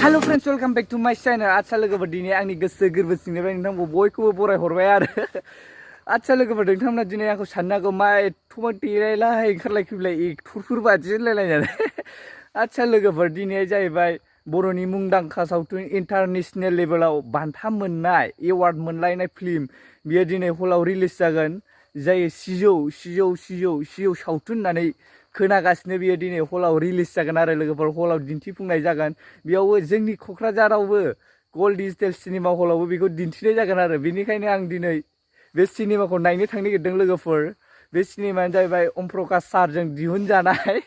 Hello friends, welcome back to my channel. आच्छा लोगोफोर दिनै आंनि गोसो गोरबो सिंनिफ्राय नोंथांखौ बयखौबो बरायहरबाय आरो आच्छा लोगोफोर नोंथांमोना दिनै आंखौ साननो हागौ मा एथ'बां देलायलाय ओंखारलाय फैलाय एक्टरफोर बादि होनलायलायनानै आच्छा लोगोफोर दिनै जाहैबाय बर'नि मुंदांखा सावथुन इन्टारनेशनेल लेभेलाव बान्था मोननाय एवार्ड मोनलायनाय फिल्म बियो दिनै हलाव रिलिज जागोन जाय सिजौ सावथुन होननानै खोनागासिनो बियो दिनै हलाव रिलिज जागोन आरो लोगोफोर हलाव दिन्थिफुंनाय जागोन बेयावबो जोंनि क'क्राझारावबो गल्ड डिजिटेल सिनेमा हलावबो बेखौ दिन्थिनाय जागोन आरो बेनिखायनो आं दिनै बे सिनेमाखौ नायनो थांनो नागिरदों लोगोफोर बे सिनेमायानो जाहैबाय अम प्रकाश सारजों दिहुनजानाय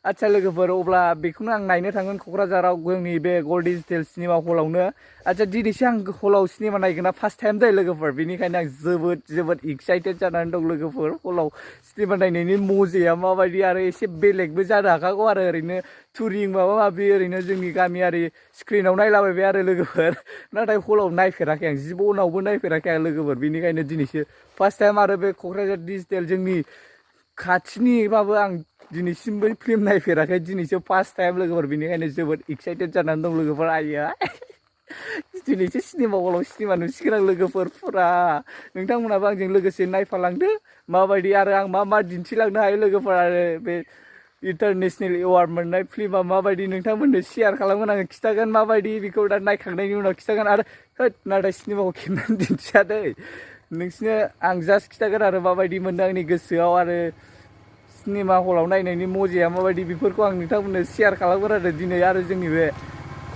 आच्छा लोगोफोर अब्ला बेखौनो आं नायनो थांगोन क'क्राझाराव जोंनि बे गल्ड डिजिटेल सिनेमा हलावनो आच्छा दिनैसो आं हलाव सिनेमा नायगोना फार्स्ट टाइम जायो लोगोफोर बेनिखायनो आं जोबोद एक्साइटेड जानानै दं लोगोफोर हलाव सिनेमा नायनायनि मजाया माबायदि आरो एसे बेलेगबो जानो हागौ आरो ओरैनो टुरिं माबा माबि ओरैनो जोंनि गामियारि स्क्रिनाव नायलाबायबाय आरो लोगोफोर नाथाय हलाव नायफेराखै आं जिबनावबो नायफेराखै आं लोगोफोर बेनिखायनो दिनैसो फार्स्ट टाइम आरो बे क'क्राझार डिजिटेल जोंनि खाथिनिबाबो आं दिनैसिमबो फिल्म नायफेराखै दिनैसो फार्स्ट टाइम लोगोफोर बेनिखायनो जोबोद एक्साइटेड जानानै दं लोगोफोर आइया दिनैसो सिनेमा हलाव सिनेमा नुसिगोन आं लोगोफोर फुरा नोंथांमोनाबो आंजों लोगोसे नायफालांदो माबायदि आरो आं मा दिन्थिलांनो हायो लोगोफोर आरो बे इन्टारनेशनेल एवार्ड मोननाय फिल्मा माबायदि नोंथांमोननो शेयार खालामगोन आङो खिथागोन माबायदि बेखौ दा नायखांनायनि उनाव खिथागोन आरो होद नाथाय सिनेमाखौ खेबनानै दिन्थिया दै नोंसिनो आं जास्ट खिथागोन आरो माबायदि मोनदों आंनि गोसोआव आरो सिनेमा हलाव नायनायनि मजाया माबायदि बेफोरखौ आं नोंथांमोननो शेयार खालामगोन आरो दिनै आरो जोंनि बे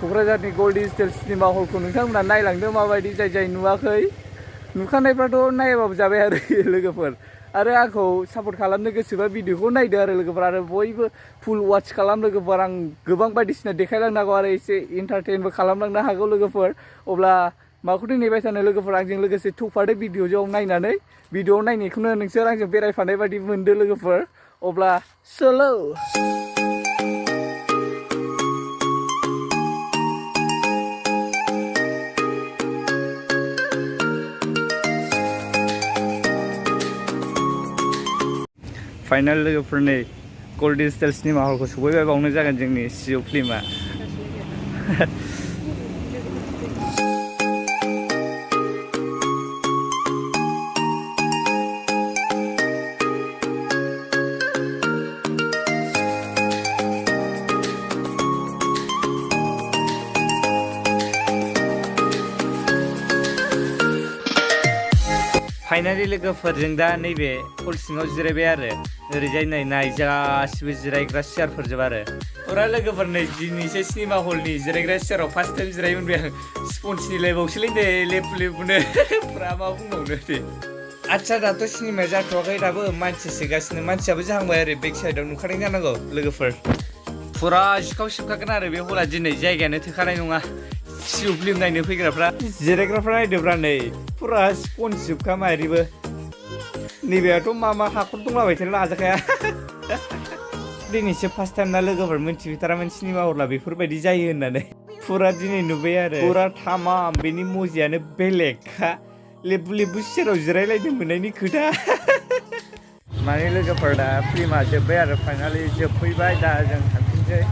क'क्राझारनि गल्ड डिजिटेल सिनेमा हलखौ नोंथांमोना नायलांदो माबायदि जाय नुवाखै नुखानायफ्राथ' नायाबाबो जाबाय आरो लोगोफोर आरो आंखौ सापर्ट खालामनो गोसोबा भिडिअखौ नायदो आरो लोगोफोर आरो बयबो फुल वाच खालाम लोगोफोर आं गोबां बायदिसिना देखायलांनो हागौ आरो एसे इन्टारटेनबो खालामलांनो हागौ लोगोफोर अब्ला माखौथो नेबाय थानो लोगोफोर आंजों लोगोसे थुफादो भिडिअ'आव नायनानै भिडिअ'आव नायनायखौनो नोंसोर आंजों बेरायफानाय बायदि मोनदो लोगोफोर अब्ला सोलो फाइनाल लोगोफोर नै गल्ड डिजिटेल सिनेमा हलखौ सफैबाय बावनो जागोन जोंनि सिजौ फिल्मा फाइनालि लोगोफोरजों दा नैबे हल सिङाव जिरायबाय आरो ओरैजाय नाय गासिबो जिरायग्रा सियारफोरजोब आरो फुरा लोगोफोर नै दिनैसो सिनेमा हलनि जिरायग्रा सियाराव फार्स्ट टाइम जिरायमोनबाय आं स्पन्सनि लायबावसोलै दे लेबु लेबुनो फुरा मा बुंबावनो दे आच्छा दाथ' सिनेमाया जाथ'वाखै दाबो मानसि सोगासिनो मानसियाबो जाहांबाय आरो बेक साइडआव नुखादों जानांगौ लोगोफोर फुरा सिखाव सिबखागोन आरो बे हला दिनै जायगायानो थोखानाय नङा सिजौ फिल्म नायनो फैग्राफ्रा जिरायग्राफ्रा नायदोब्रा नै फुरा स्पन्ज जोबखा मारिबो नैबेयाथ' मा हाखर दंलाबायथाय लाजाखाया दिनैसो फार्स्ट टाइम ना लोगोफोर मिन्थिफेरथारामोन सिनेमा हला बेफोरबायदि जायो होननानै फुरा दिनै नुबाय आरो फुरा थामाम बेनि मजायानो बेलेगखा लेबु सेराव जिरायलायनो मोननायनि खोथा माने लोगोफोर दा फिल्मा जोब्बाय आरो फाइनालि जोबफैबाय दा जों थांफिनसै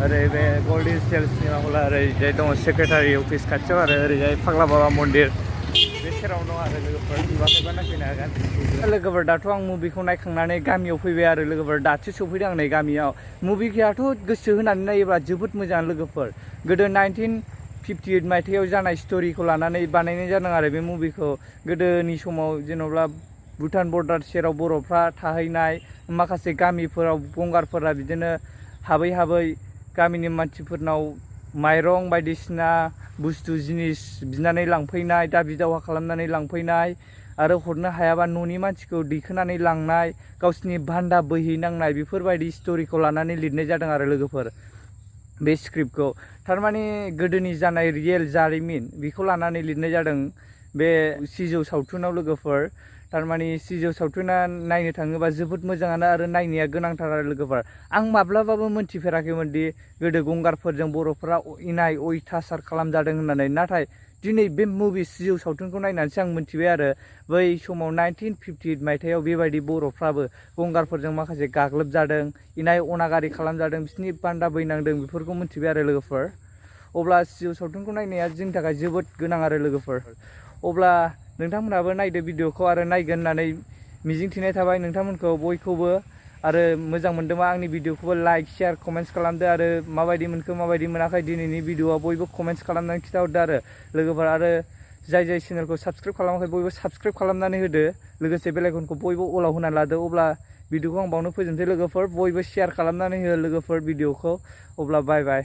ओरै बे गल्ड डिजिटेल सिनेमा हला ओरैजाय दङ सेक्रेटारि अफिस खाथियाव आरो ओरैजाय फाग्ला बाबा मन्दिर बे सेराव दं आरो लोगोफोर नुवाखैबा नायफैनो हागोन लोगोफोर दाथ' आं मुभिखौ नायखांनानै गामियाव फैबाय आरो लोगोफोर दासो सफैदों आं नै गामियाव मुभिखौथ' गोसो होनानै नायोब्ला जोबोद मोजां लोगोफोर गोदो 1958 मायथाइयाव जानाय स्ट'रिखौ लानानै बानायनाय जादों आरो बे मुभिखौ गोदोनि समाव जेन'ब्ला भुटान बर्डार सेराव बर'फ्रा थाहैनाय माखासे गामिफोराव गंगारफोरा बिदिनो हाबै गामिनि मानसिफोरनाव माइरं बायदिसिना बुस्थु जिनिस बिनानै लांफैनाय दाबि दावा खालामनानै लांफैनाय आरो हरनो हायाबा न'नि मानसिखौ दैखोनानै लांनाय गावसिनि भान्दा बोहैनांनाय बेफोरबायदि स्ट'रिखौ लानानै लिरनाय जादों आरो लोगोफोर बे स्क्रिप्टखौ थारमाने गोदोनि जानाय रियेल जारिमिन बेखौ लानानै लिरनाय जादों बे सिजौ सावथुनाव लोगोफोर थारमाने सिजौ सावथुना नायनो थाङोबा जोबोद मोजाङानो आरो नायनाया गोनांथार आरो लोगोफोर आं माब्लाबाबो मोनथिफेराखैमोन दि गोदो गंगारफोरजों बर'फोरा इनाय अयथासार खालामजादों होननानै नाथाय दिनै बे मुभि सिजौ सावथुनखौ नायनानैसो आं मोनथिबाय आरो बै समाव 1958 मायथाइयाव बेबायदि बर'फ्राबो गंगारफोरजों माखासे गाग्लोबजादों इनाय अनागारि खालामजादों बिसोरनि बान्दा बैनांदों बेफोरखौ मोनथिबाय आरो लोगोफोर अब्ला सिजौ सावथुनखौ नायनाया जोंनि थाखाय जोबोद गोनां आरो लोगोफोर अब्ला नोंथांमोनहाबो नायदो भिडिअखौ आरो नायगोन होननानै मिजिंथिनाय थाबाय नोंथांमोनखौ बयखौबो आरो मोजां मोनदोंबा आंनि भिडिअखौबो लाइक शेयार कमेन्ट्स खालामदो आरो माबायदि मोनखो माबायदि मोनाखै दिनैनि भिडिअआ बयबो कमेन्ट्स खालामनानै खिथाहरदो आरो लोगोफोर आरो जाय चेनेलखौ साबस्क्राइब खालामाखै बयबो साबस्क्राइब खालामनानै होदो लोगोसे बेल आइकनखौ बयबो अलाव होनानै लादो अब्ला भिडिअखौ आं बावनो फोजोबनोसै लोगोफोर बयबो शेयार खालामनानै हो लोगोफोर भिडिअखौ अब्ला बाय बाय